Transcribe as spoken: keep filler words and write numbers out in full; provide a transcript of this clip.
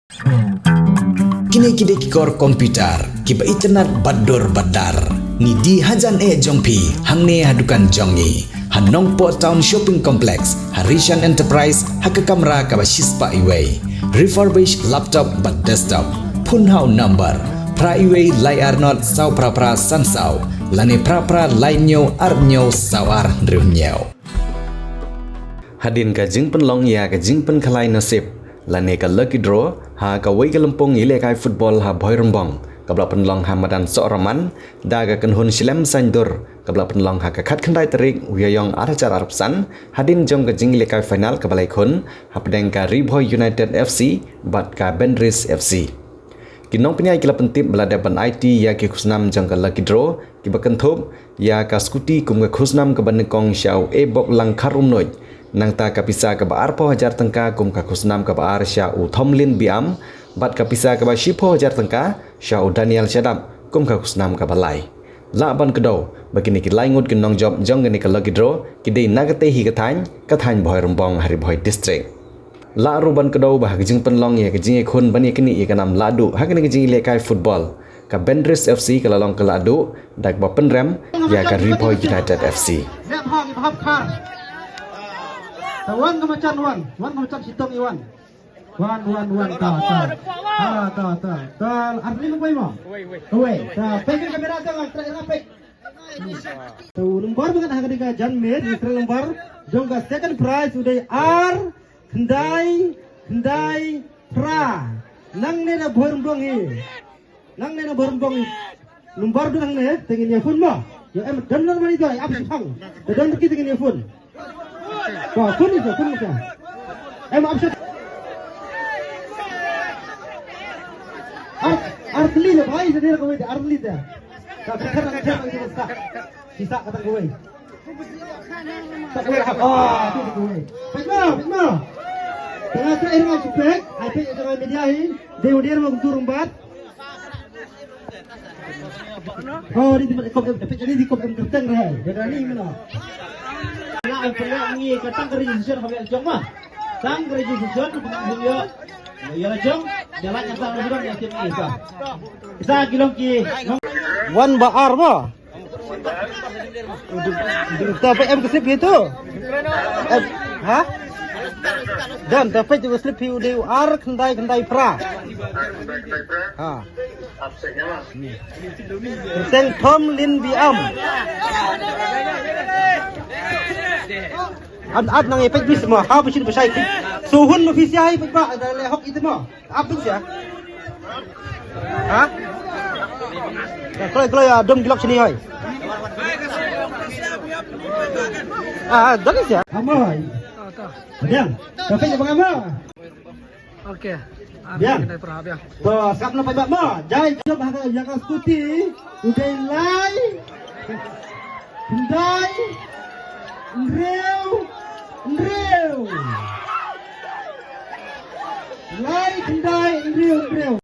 Kine ki dei ki kor computer kiba itynnad bad dur bad dar. Ngi die hajan eh jong phi hangne ha dukan jong ngi ha Nongpoh Town Shopping Complex, ha Rishan Enterprise, ha ka kamra kaba shispah iwei. Refurbished laptop bad desktop. Phone ha u number phra iwei lai ar not saw phra phra san saw lane phra phra lai hynñiew ar hynñiew saw ar hynriew hynñiew. Hadien ka jingpynlong ïa ka jingpynkhalai nasib lane ka lucky draw ha kawei ka lympung ïalehkai football ha Bhoirymbong kaba la pynlong ha madan Sohraman, da ka kynhun Shlem Saindur kaba la pynlong ha ka khatkhyndai tarik u Ïaïong ar hajar arphew san, hadien jong ka jingïalehkai final kaba la ïakhun hapdeng ka Ri Bhoi United F C bad ka Bendris F C. Ki nongpynïaid ki la pyntip ba la dep ban aiti ïa ki khusnam jong ka lucky draw kiba kynthup ïa ka scooty kum ka khusnam kaba nyngkong sha u Eboklang Kharumnuid, nangta ka pisa kaba arphew hajar tyngka kum ka khusnam kaba ar sha u Thomlin Biam, bad ka pisa kaba shiphew hajar tyngka sha u Daniel Shadap kum ka khusnam kaba lai. Lah ban kdew ba kine ki lai ngut ki nongjop jong kane ka lucky draw ki dei na katei hi ka thaiñ, ka thaiñ Bhoirymbong ha Ri Bhoi District. Lah ruh ban kdew ba ha ka jingpynlong ïa ka jingïakhun ban ïaknieh ïa ka nam lahduh ha kane ka jingïalehkai football, ka Bendris F C ka la long ka lahduh da kaba pynrem ïa ka Ri Bhoi United F C. Leh bha ngi bha khar. Ta wan ka machan wan, wan ka machan shitong i wan. Wan, wan, wan, ta, ta. Ta, ta, ta. Ta, ar ni mo bai mo. Wei, ta, pegin kamera ta, ngan try rapid. Tu number ba ngan ha ka dei ka janmiet, ngan try number jong ka second prize u dei ar khyndai khyndai phra. Nangne na Bhoirymbong hi. Nangne na Bhoirymbong hi. Number du nangne, te ngin ïa phone mo. Ïa em, don lang mani da, ap shipang. Te don ki te ngin ïa phone. Ba, phone ni sa, phone ni sa. Em, ap ship. Ar, ar tli le, bhai, sa dia kawei, ar tli da. Ka, ka, ka, ka, ka, ka, ka, ka. Shisha kata kawei. Kata kawei, ha, ah, tu kawei. Peit mo, peit mo. Tengah tu, eh, ngai sipek. Ai peit tengah media hi. Dia, dia mau turun bat. Oh, di tempat kop, eh, peit ni di kop em kerteng dah. Dia dah ni mana? Lah, em pernah ni, katang kerja session, kami jom mah. Tang kerja session, kami jom. Ya, lah, jom. Jalan yang sama, jom, ya, jom, ya, jom. Isa, kilong ki. Wan ba ar mo. Ta peit em ka slip hi tu. Em, ha? Dan ta peit ka slip hi u dei u ar khyndai khyndai phra. Ha. Teng Thom Lin Biam. An at nang epek bis ma ha bisin besai. Suhun ma fisia hi pek ba da le hok itu ma. Apin siya? Ha? Kloi, kloi, ah, dom gilok sini, hoi. Ah, dali siya. Amoi. Biang. Tapi jangan apa. Okay. Ah, biang. Kita pernah biang. To, sap na pajak mo. Jai jom ha ka, ïa ka scooty. Udah lai. Khyndai, hynriew, hynriew. Lai khyndai, hynriew, hynriew.